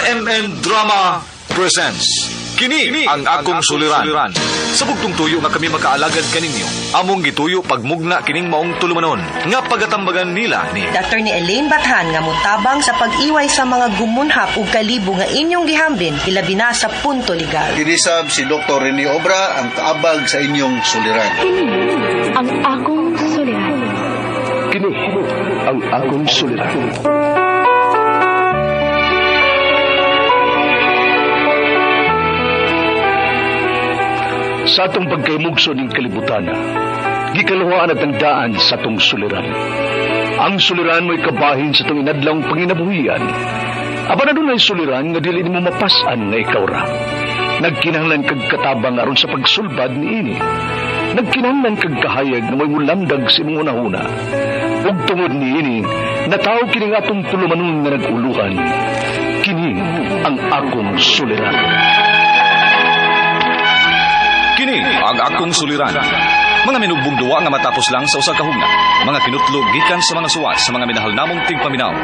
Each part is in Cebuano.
RMN Drama presents Kini ang akong suliran. Sa bugtong tuyo nga kami makaalagad kaninyo, among gituyo pagmugna kining maong tulumanon nga pagatambagan nila ni Attorney Elaine Bathan nga mutabang sa pag-iway sa mga gumunhap ug kalibo nga inyong gihambin ilabi na sa punto legal. Kinisab si Dr. Rene Obra ang kaabag sa inyong suliran. Kini ang akong suliran. Kini ang akong suliran. Sa atong pagkaymugso ning kalibutan, gikaluhaan at ang daan sa atong suliran. Ang suliran mo'y kabahin sa atong inadlawng panginabuhian. Apan adunay suliran nga dili nimo mapas-an nga ikaw ra. Nagkinahanglan kag katabang aron sa pagsulbad niini. Nagkinahanglan kag kahayag nga mo'y mulamdag sa imong hunahuna. Ug tungod niini, nataw kini nga atong tulumanon nga nag-uluhan. Kini ang akong suliran. Kini ang akong suliran. Mga minugbong duwa nga matapos lang sa usa ka hugna. Mga kinutlog gikan sa mga suwat sa mga minahal namong tigpaminaw.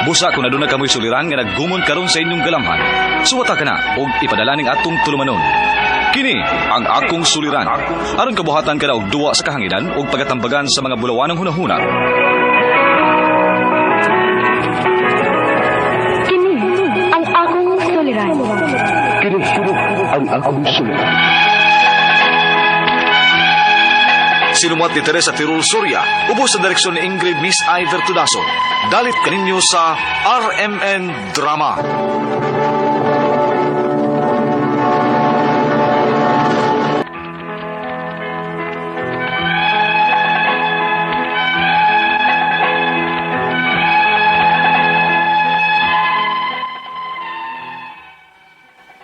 Busa kung aduna kamoy suliran nga naggumon karon sa inyong galamhan. Suwata ka na og ipadala ning atong tulumanon. Kini ang akong suliran. Aron kabuhatan ka na og duwa sa kahanginan ug pagatambagan sa mga bulawanong hunahuna. Kini ang akong suliran. Kini ang akong suliran. Sinumuat ni Teresa Tirul Soria, ubos sa direksyon ni Ingrid Miss I. Vertudaso. Dalit kaninyo sa RMN Drama.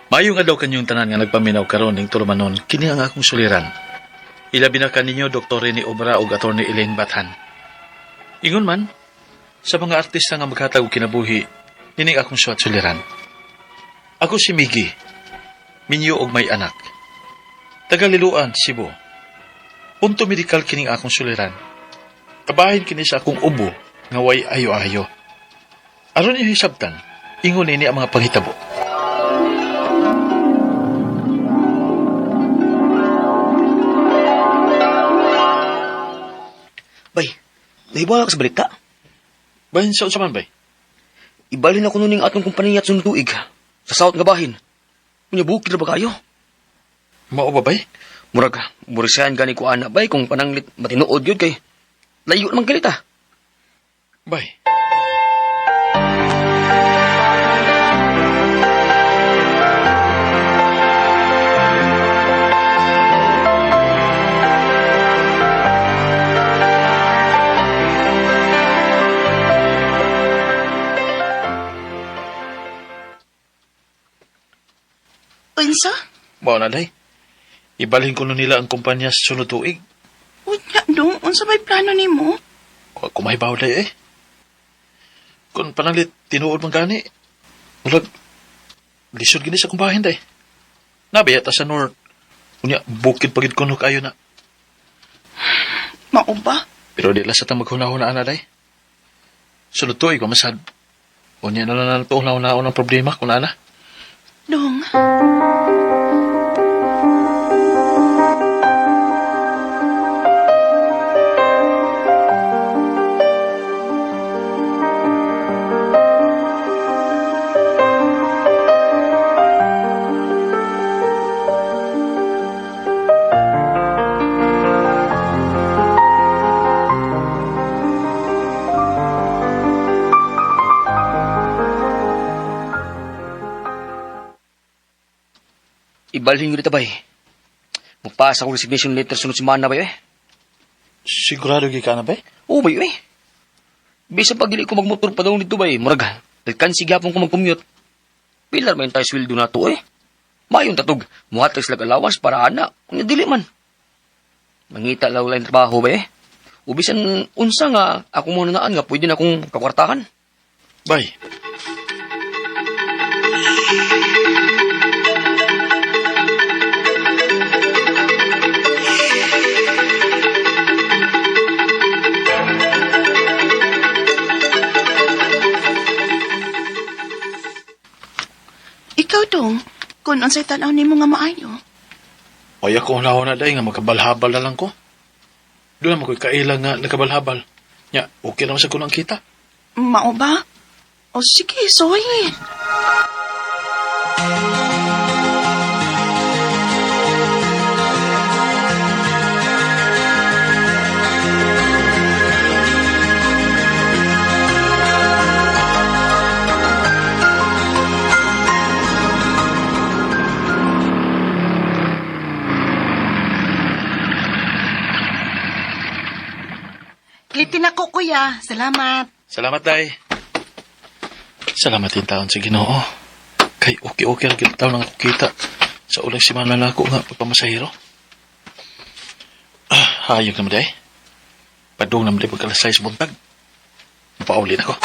Mayong adlaw kanyong tanan nga nagpaminaw karon ning tulumanon, kini ang akong suliran. Ilabi na kaninyo Dr. Rene Obra ug Attorney Elaine Bathan. Ingon man, sa mga artista nga maghatag og kinabuhi, nining akong suwat suliran. Ako si Miggy, minyo og may anak. Taga Liloan, Cebu. Punto medikal kining akong suliran. Kabahin kini sa akong ubo nga way ayo-ayo. Aron inyo hisabtan, ingon ini ang mga panghitabo. Bay, nahibaw ka sa balita. Bahin sa unsa man bay? Ibalhin ako nun yung atong kumpanya at sunod tuig. Sa South nga bahin. Unya bukid ra ba kayo? Mao ba bay? Murag, murisihan gani ko ana bay kung pananglit matinuod yun kay layo naman kalita. Bay. Unsa? Mao na day. Ibalhin ko nun nila ang kumpanya sa sunod tuig. Unya dong, unsa may plano nimo? Wa ko mahibaw day eh. Kung pananglit tinuod man gani, murag lisod gini sa kumbahin day. Nabaya ta sa north. Unya bukid pagid kuno kayo na. Mao ba? Pero di lang sa tang maghuna-huna ana day. Sunod tuig masad. Unya na lang na huna-huna ang problema kung ana. Dong. Ibalhin ko dito bay. Mupasa ko resignation letter sunod semana bay eh. Sigurado gyud ka na bay? Oo bay eh. Bisa pag dili ko magmotor pa daw dito bay. Murag, nagkansi gyapon ko mag-commute. Pilar man tayo sweldo na to eh. Mayon tatog, muhatag sila allowance para ana. Unya dili man. Mangita lang lang trabaho bay eh. Ubisan unsa nga ako mo naan nga pwede na akong kakwartahan. Bay. Ikaw dong, kung unsay tan-aw nimo nga maayo. Ay ako na day nga magkabalhabal na lang ko. Doon naman ko'y kaila nga nakabalhabal. Nya, okay naman sa kunang kita. Mao ba? O sige, sorry. Klitin ako, kuya. Salamat. Salamat, day. Salamat din taon sa Ginoo. Kay okay-okay ang taon ang kita sa ulang simana na ako nga pagpamasahero. Ah, hayop naman day. Padung naman day pagka alas 6 buntag. Mapauli na ko.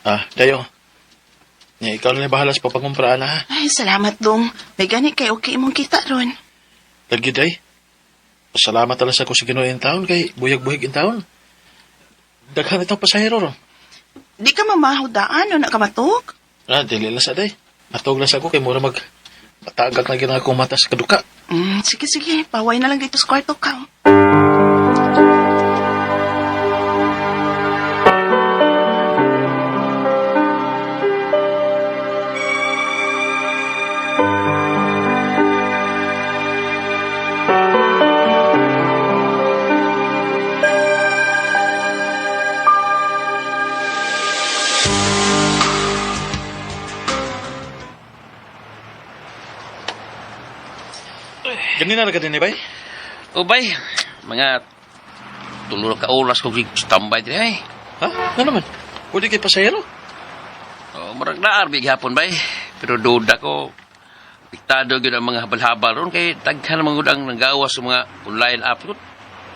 Ah, dayo. Nya, ikaw na lang bahala sa papangumpra na ha. Ay, salamat dong. May gani kay okay imong kita ron. Lagi day. Salamat talaga sa ko sa Ginoo in taon kay buyag-buyag in taon. Daghan itong pasahero ron. Di ka mamahudaan o nakamatog? Ah, dili lang sa day. Matog lang sa ako kay mura mag matagak na gina akong mata sa kaduka. Sige, sige. Paway na lang dito sa kwarto ka. Ganina ra ka din, eh, bay? O bay, mga tulo ka oras ko standby diri ay. Ha? Nga naman? Pwede kay pasahero? O, murag naar gihapon bay. Pero duda ko piktado gyud ang mga habal-habal ron kay daghan man gud ang nanggawas sa mga online app gud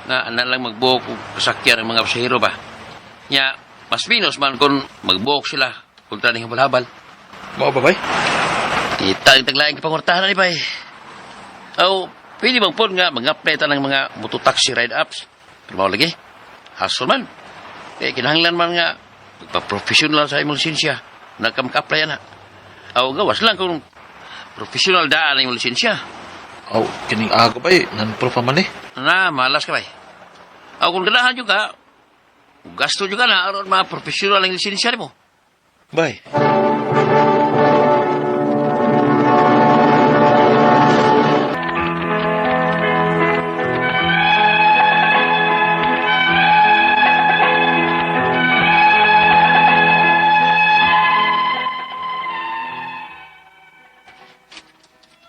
nga ana lang magbuok og kasakyan ang mga pasahero ba. Nya, mas minus man kung magbuok sila kontra ning habal-habal. Mao ba, bay? Kita ang taglaing kapangortahan ni bay. Aw, pwede bang pod nga mag-apply ta ng mga mototaxi ride apps. Pero mao lagi, hassle man. Eh, kinahanglan man nga magpa-professional sa imong lisensya. Na ka maka-apply na. Aw, gawas lang kung professional daan ang imong lisensya. Aw, kining ako, bay. Nanpro pa man eh. Na, malas ka bay. Aw, kung ganahan jud ka, gasto jud ka na aron ma-professional ang lisensya nimo. Bay.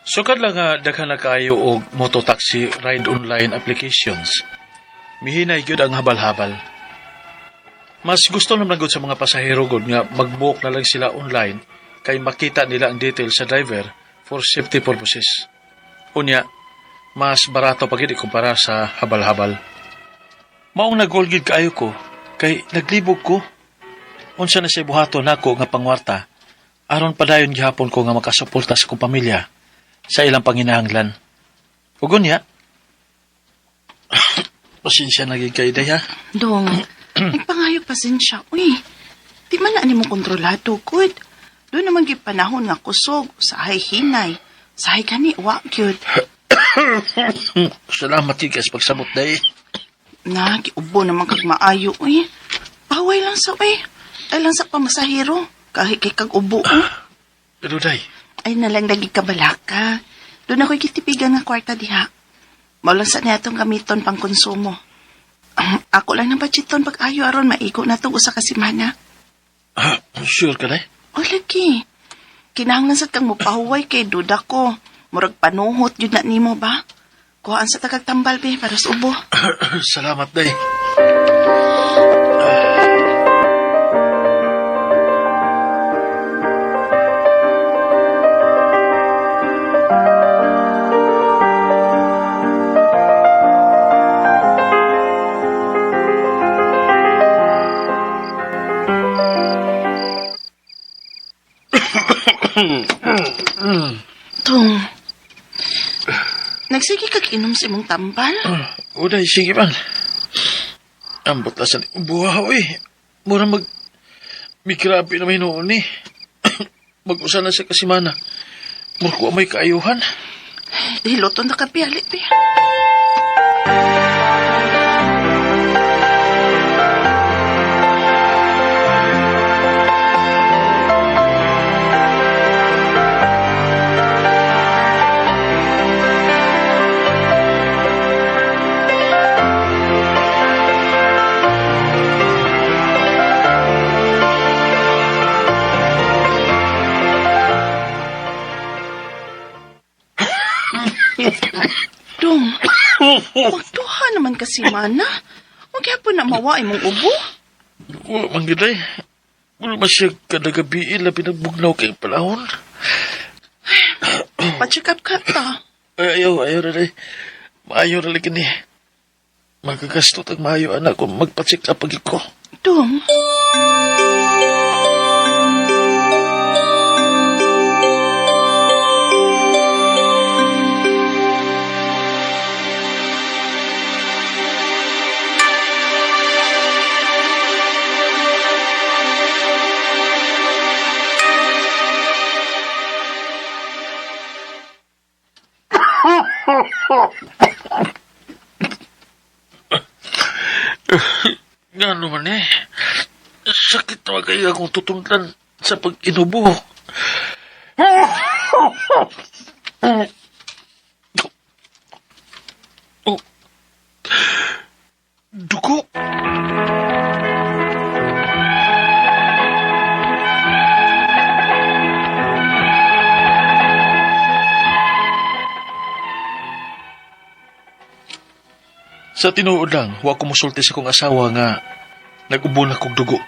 Sukad lang nga daghan na kaayo og mototaxi ride online applications. Mihinay gyud ang habal-habal. Mas gusto naman gud sa mga pasahero gud nga mag-book na lang sila online kay makita nila ang details sa driver for safety purposes. Unya, mas barato pa gid ikumpara sa habal-habal. Maong nagol gid kaayo ko kay naglibog ko. Unsa na say buhaton nako nga pangwarta aron padayon gihapon ko nga makasuporta sa akong pamilya sa ilang panginahanglan. Ug unya, pasensya na gid kay day ha. Dong, nagpangayo pasensya. Uy, di man na nimo kontrolado, good. Doon naman gyud panahon nga kusog, usahay hinay. Usahay gani, wa gyud. Salamat gid kay sa pagsabot day. Na, giubo naman kag maayo, uy. Paway lang sa, uy. Ay lang sa pamasahero. Kahit kay kag ubo, uy. Pero day, Ay nalang lagi ka balaka. Doon ako'y kitipigan nga kwarta diha. Maulang sa niya itong gamiton pang konsumo. Ako lang ng budgeton pag ayo aron maigo na itong usa ka semana. ah, sure ka day? O lagi. Kinahanglan sad kang mupahuway kay duda ko. Murag panuhot yun na nimo ba? Kuhaan sa tagag tambal be para sa ubo. Salamat day. Tung, Nagsige kag inom sa imong tambal? Uday, sige man. Ambot na sa buha, oy. Mura mag... Migrabe na may noon eh. Mag-usa na sa kasimana. Mura ko may kaayuhan. Diluto na ka, piyali, pi. Dong, magduha naman kasi, mana. Huwag po na mawa imong ubo. Wala man gid ay. Wala man siya kada gabi labi nagbugnaw kay palahon. Pa-check up ka ta. Ay, ayaw, ayaw na rin. Maayo na lagi ni. Magagasto tag maayo anak kung magpa-check up pag ko. Dong. Nga naman eh. Sakit naman kayo akong tutunglan sa pag-inubo. Oh. Dugo. Sa tinuod lang, wa ko musulti sa kong asawa nga nag-ubo na kog dugo.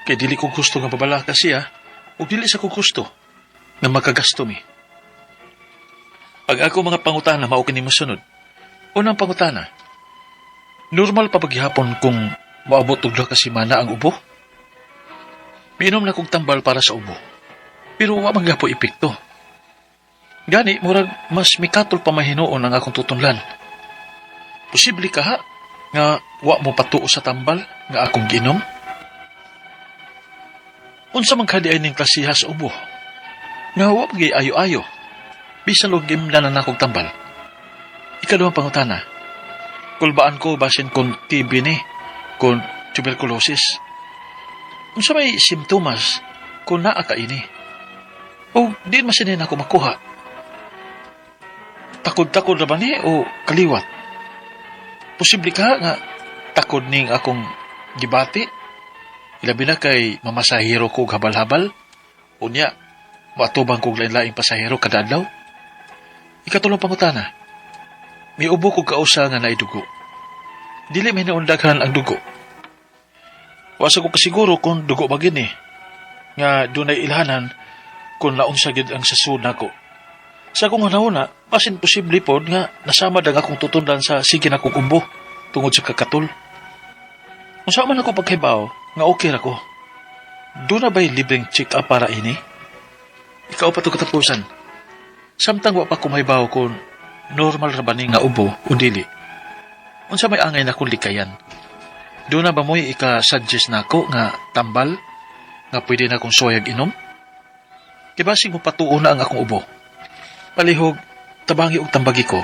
Kay dili ko gusto nga babalaka siya ug dili sa ko gusto nga makagasto mi. Pag ako mga pangutana mao kini mosunod. Unang pangutana. Normal pa paghihapon kung moabot og duha ka semana ang ubo? Miinom na kog tambal para sa ubo. Pero wa man gyapon epekto. Gani murag mas mikatol pa mahinuon ang akong tutunlan. Posible ka ha nga wa mo patuo sa tambal nga akong giinom? Unsa man kadi ay ning klasiha sa ubo? Nga wa pagay ayo-ayo. Bisan og gimla na nakog tambal. Ikaduhang pangutana. Kulbaan ko basin kon TB ni, kon tuberculosis. Unsa may simptomas kung naa ka ini? O di man sinin ako makuha. Takod-takod na ba ni o kaliwat? Posible ka nga takod ning akong gibati? Ilabi na kay mamasahero ko og habal-habal. Unya, maatubang kog lain-laing pasahero kada adlaw. Ikatulong pangutana. Miubo kog kausa nga naidugo. Dili may naundaghan ang dugo. Wasa ko kasiguro kung dugo ba gini. Nga dunay ilhanan kung naunsa gid ang sasud nako. Sa akong hunahuna, basin posible pod nga nasama ang akong tutundan sa sige na kong umbo tungod sa kakatul. Unsa man ako pagkahibaw nga okay ra ko. Doon na ba'y libreng check-up para ini? Ikaw pa to katapusan. Samtang wa pa kumahibaw kung normal ra ba ni nga ubo o dili. Unsa may angay na kong likayan? Doon na ba mo'y ika-suggest nako nga tambal nga pwede na kong suwayag inom? Kay basig mo patuo na ang akong ubo. Palihog, tabangi og tambagi ko.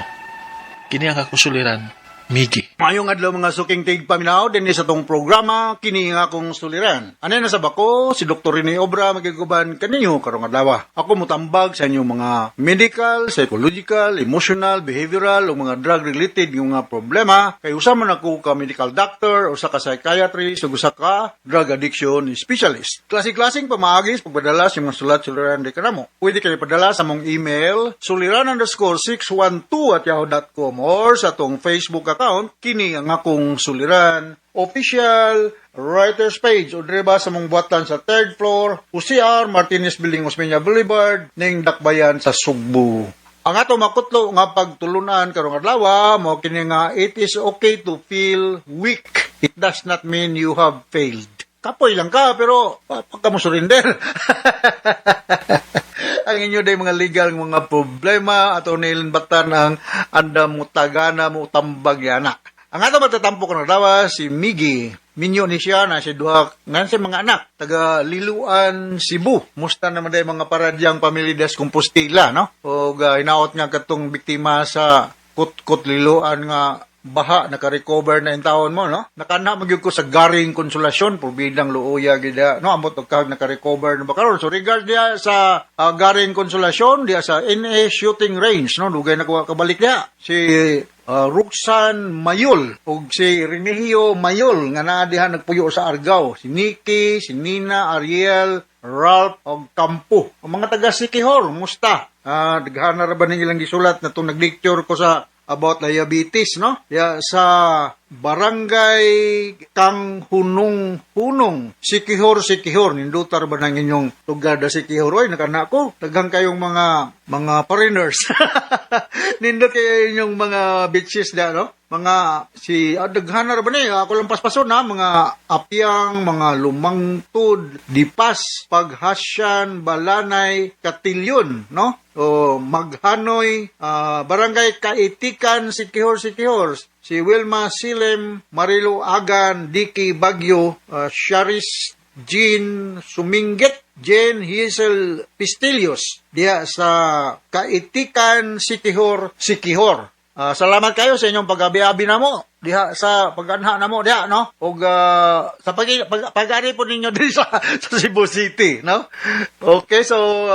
Kini ang akong suliran, Migi. Mayong adlaw mga suking tigpaminaw dinhi sa tong programa kini nga akong suliran. Anay na sa bako si Dr. Rene Obra magiguban kaninyo karong adlaw. Ako motambag sa inyong mga medical, psychological, emotional, behavioral ug mga drug related nga mga problema kay usa man ako ka medical doctor, usa ka psychiatrist ug usa ka drug addiction specialist. Klase-klaseng pamaagi sa pagpadala sa mga sulat suliran di kanamo. Pwede kayo padala sa mong email suliran_612@yahoo.com or sa atong Facebook account kini ang akong suliran official writers page o dire ba sa mong buhatan sa third floor UCR Martinez Building, Osmeña Boulevard ning Dakbayan sa Sugbo. Ang ato makutlo nga pagtulunan karong adlaw mo kini nga it is okay to feel weak. It does not mean you have failed. Kapoy lang ka pero pagka mo surrender. Ang inyo day mga legal mga problema, Attorney Ellen Batan ang andam mo tagana mo tambag yana. Ang ato matatampo ko nagdawa si Miggy. Minyo ni siya na si duha ngan sa mga anak taga Liloan, Cebu. Musta naman day mga paradyang pamilya des Compostela, no? O hinaot nga katong biktima sa Kutkot Liloan nga baha, naka-recover na in taon mo, no? Nakana magyud ko sa Garing Konsolasyon, purbidang luoya gida, no? Amot og kag naka-recover na ba karon. So regard diya sa Garing Konsolasyon, diya sa NA Shooting Range, no? Dugay na ko kabalik diya. Si Roxanne Mayol ug si Remigio Mayol nga naa diha nagpuyo sa Argao. Si Nikki, si Nina, Ariel, Ralph og Campo. Ang mga taga Siquijor, musta? Daghan na ra ba ning ilang gisulat na itong nag-lecture ko sa about diabetes, no? Ya, sa Barangay Kang Hunong Hunong, Siquijor, Siquijor. Nindutar ba ng inyong lugar da Siquijor? Oy, nakana ko. Daghang kayong mga foreigners. Nindot kayo inyong mga beaches da, no? Mga si daghan na ra ba ni? Ako lang paspason na mga Apyang, mga Lumangtod, Dipas, Paghasyan, Balanay, Katilyon, no? O Maghanoy, Barangay Kaitikan, Siquijor, Siquijor, si Wilma Silem, Marilo Agan, Diki Bagyo, Sharis Jean Suminggit, Jane Hazel Pistilios, diha sa Kaitikan, Siquijor, Siquijor. Salamat kayo sa inyong pag-abi-abi na mo diha sa pag-anha na mo diha, no? Ug sa pag-ari po ninyo diri sa Cebu City, no? Okay, so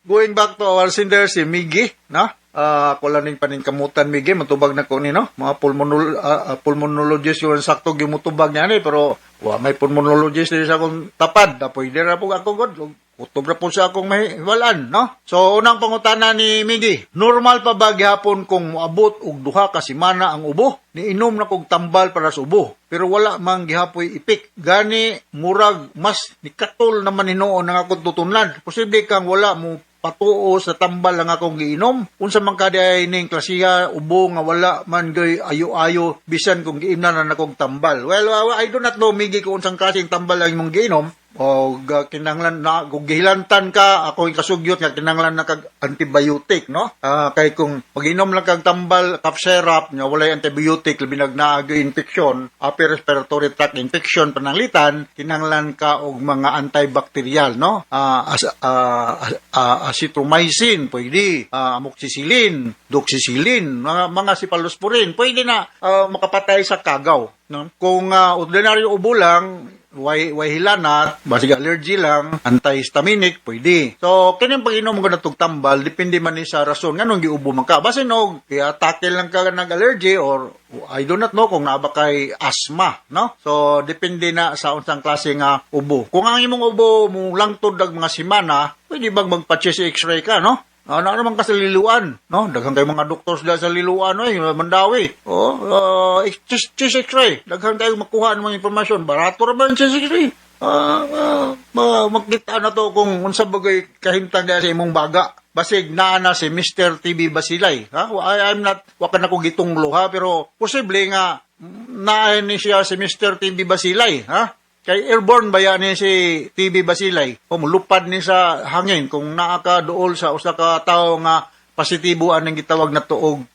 going back to our sender si Miggy, no? Ako lang ning paningkamutan, Miggy, matubag na ko ni, no? Mga pulmonologist yung sakto gyud motubag niya ni, pero wa may pulmonologist diri sa akong tapad. Da pwede ra po ako god. Kutob ra po sa akong mahiwalan, no? So, unang pangutana ni Miggy, normal pa ba gihapon kung moabot og 2 ka semana ang ubo? Niinom na kog tambal para sa ubo, pero wala man gihapoy epek. Gani, murag mas nikatol naman hinuon ang akong tutunlan. Posible kang wala mo patuo sa tambal ang akong giinom. Unsa man ka diay ning klasiha ubo nga wala man goy ayo-ayo bisan kung giimnan na nakong tambal? Well, I do not know, Miggy, kung unsang klaseng tambal ang imong giinom. O kinahanglan na kung gihilantan ka, ako yung kasugyot nga kinahanglan na kag antibiotic, no? Kay kung pag-inom lang kag tambal, cough syrup nga walay antibiotic, labi nag naa gyud infection, upper respiratory tract infection pananglitan, kinahanglan ka og mga antibacterial, no? Azithromycin pwede, amoxicillin, doxycycline, mga cephalosporin, pwede na makapatay sa kagaw, no? Kung ordinaryo ubo lang, way hilanat, basig allergy lang, antihistaminic, pwede. So, kining pag-inom mo na tambal, depende man ni sa rason nganong giubo man ka. Basin og atake lang ka nag-allergy or I do not know kung naa ba kay asthma, no? So, depende na sa unsang klase nga ubo. Kung ang imong ubo mo langtod og mga semana, pwede bang magpa-chest x-ray ka, no? Ano naman ka sa Liloan, no? Daghan kayo mga doktor sila sa Liloan, oy, Mandaue. Oh, chest x-ray. Daghan kayo makuha ng mga impormasyon. Barato ra ba ang chest x-ray? Makita na to kung unsa bagay kahimtang diha sa imong baga. Basig naa na si Mr. TB Bacilli. Ha? I'm not, wa ka na ko gitunglo ha, pero posible nga naa ni siya si Mr. TB Bacilli, ha? Kay airborne ba yan ni si TB Bacilli? O mulupad ni sa hangin kung naa ka duol sa usa ka tawo nga positibo anang gitawag na tuog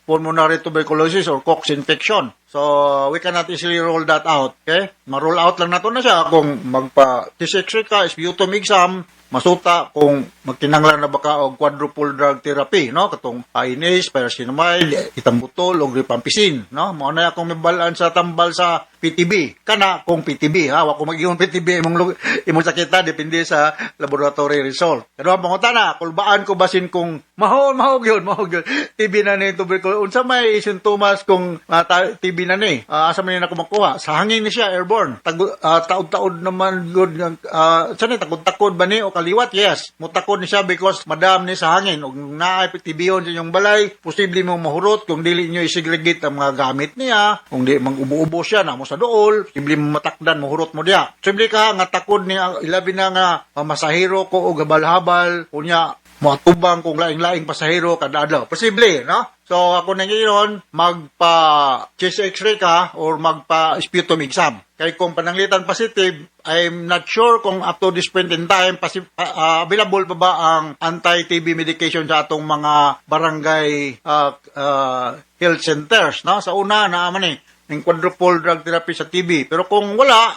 pulmonary tuberculosis or Koch infection. So, we cannot easily rule that out. Okay? Ma-rule out lang nato na siya kung magpa chest x-ray ka, sputum exam, masuta kung magkinanglan na ba ka og quadruple drug therapy, no? Katong INS, pyrazinamide, ethambutol og rifampicin, no? Mao na akong mibalaan sa tambal sa PTB. Kana kung PTB, ha, wa ko mag-ingon PTB imong sakita, depende sa laboratory result. Pero ang pangutana, kulbaan ko basin kung maho maho gyud, maho gyud. TB na ni tuberculosis. Unsa may sintomas kung TB na ni? Asa man ni nako makuha? Sa hangin ni siya, airborne. Taod-taod naman gud sa ni takod-takod ba ni o kaliwat? Yes. Mutakod ni siya because madam ni sa hangin ug naay TB sa inyong balay, posible mo mahurot kung dili niyo i-segregate ang mga gamit niya, kung di mag-ubo-ubo siya na mo sa duol, posible mo matakdan, mahurot mo diya. Posible ka nga takod ni ilabi na nga masahiro ko og habal-habal, unya Moatubang kung laing-laing pasahero kada adlaw. Posible, no? So ako nang ingon, magpa chest x-ray ka or magpa sputum exam. Kay kung pananglitan positive, I'm not sure kung up to this point in time available pa ba ang anti-TB medication sa atong mga barangay health centers, no? Sa una naa man eh ning quadruple drug therapy sa TB. Pero kung wala,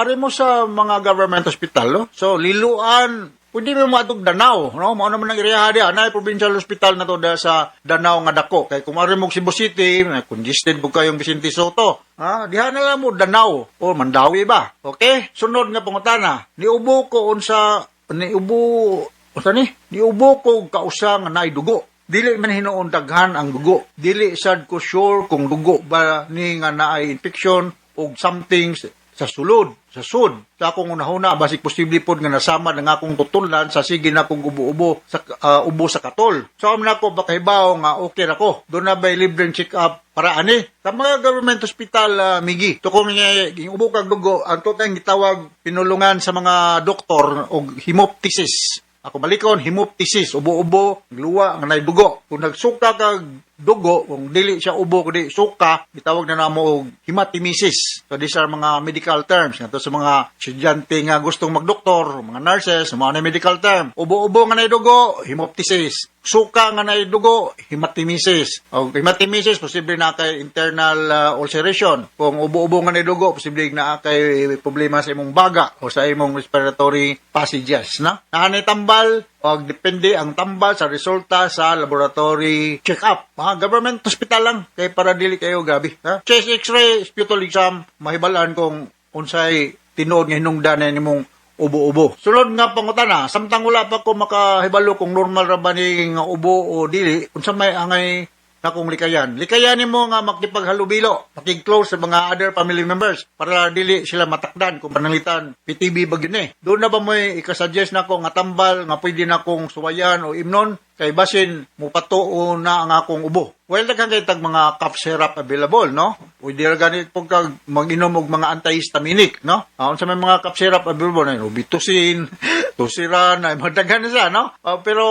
ari mo sa mga government hospital, no? So Liloan, pwede mo maadtog Danao, no? Mao naman ang area diha, naay provincial hospital na to da sa Danao nga dako. Kay kung ari mo Cebu City, congested pud kayong Vicente Sotto. Ha, diha na lang mo Danao o Mandaue ba? Okay? Sunod nga pangutana, niubo ko unsa niubo unsa ni? Niubo ko kausa nga naay dugo. Dili man hinuon daghan ang dugo. Dili sad ko sure kung dugo ba ni nga naay infection o something sa sulod, sa sud. Sa akong unahuna, basig posible pod nga nasama ang akong tutunlan sa sige na kong ubo-ubo sa ubo sa katol. So am na ko bakahibaw nga okay ra ko. Doon na ba'y libreng check-up para ani sa mga government hospital, Migi. So kung nga ubo kag dugo, ang totang gitawag pinulungan sa mga doktor og hemoptysis. Ako balikon, hemoptysis, ubo-ubo, luwa nga naay dugo. Kung nagsuka kag dugo, kung dili siya ubo kundi suka, gitawag na namo og hematemesis. So these are mga medical terms. Ngadto sa mga estudyante nga gustong magdoktor, mga nurses, mga na medical term. Ubo-ubo nga naay dugo, hemoptysis. Suka nga naay dugo, hematemesis. O hematemesis, posible na kay internal ulceration. Kung ubo-ubo nga naay dugo, posible na kay problema sa imong baga o sa imong respiratory passages, na? Naa tambal, og depende ang tambal sa resulta sa laboratory check-up. Mga government hospital lang kay para dili kayo gabi, ha? Chest x-ray, sputum exam, mahibalaan kung unsay tinuod nga hinungdan na nimong ubo-ubo. Sulod nga pangutana, samtang wala pa ko makahibalo kung normal ra ba ni nga ubo o dili, unsa may angay nakong likayan? Likayan nimo nga makipaghalubilo, makig-close sa mga other family members para dili sila matakdan kung pananglitan PTB ba gyud ni. Doon na ba mo'y ikasuggest nako nga tambal nga pwede na kong suwayan o imnon kay basin mupatuo na ang akong ubo? Well, daghan kay tag mga cough syrup available, no? Pwede ra gani pud kag mag-inom og mga antihistaminic, no? Unsa may mga cough syrup available na Robitussin, Tuseran, ay mga daghan na siya, no? Pero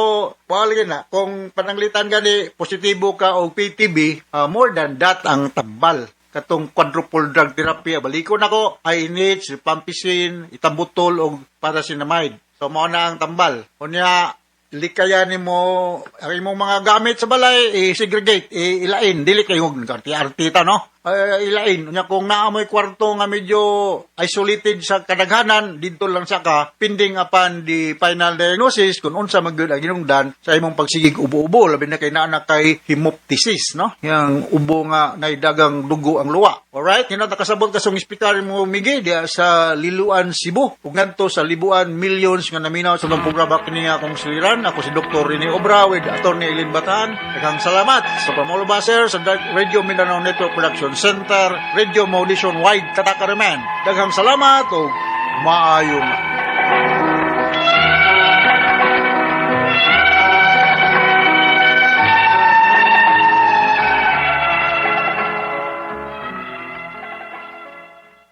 wala lagi na kung pananglitan gani positibo ka og PTB, more than that ang tambal, katong quadruple drug therapy. Balikon ako, INH, rifampicin, ethambutol og pyrazinamide. So mao na ang tambal. Unya, likayan nimo ang imong mga gamit sa balay, i-segregate, ilain, dili kayo arti-arti ta, no? Ilain. Unya, kung naa mo'y kwarto nga medyo isolated sa kadaghanan, didto lang sa ka pending upon the final diagnosis kung unsa man gyud ang hinungdan sa imong pagsigig ubo-ubo, labi na kay naa na kay hemoptysis, no? Yang ubo nga nay dagang dugo ang luwa. Alright, hinot nakasabot ka sa speaker mo, Migi, diya sa Liloan, Cebu, ug ngadto sa Libuan, millions nga naminaw sa atong programa kini nga akong suliran. Ako si Dr. Rene Obra with Attorney Eileen Batan. Daghang salamat sa Pamulo Baser sa Radio Mindanao Network Production Center, Radio Maudishon Wide Tatakariman. Daghang salamat ug maayong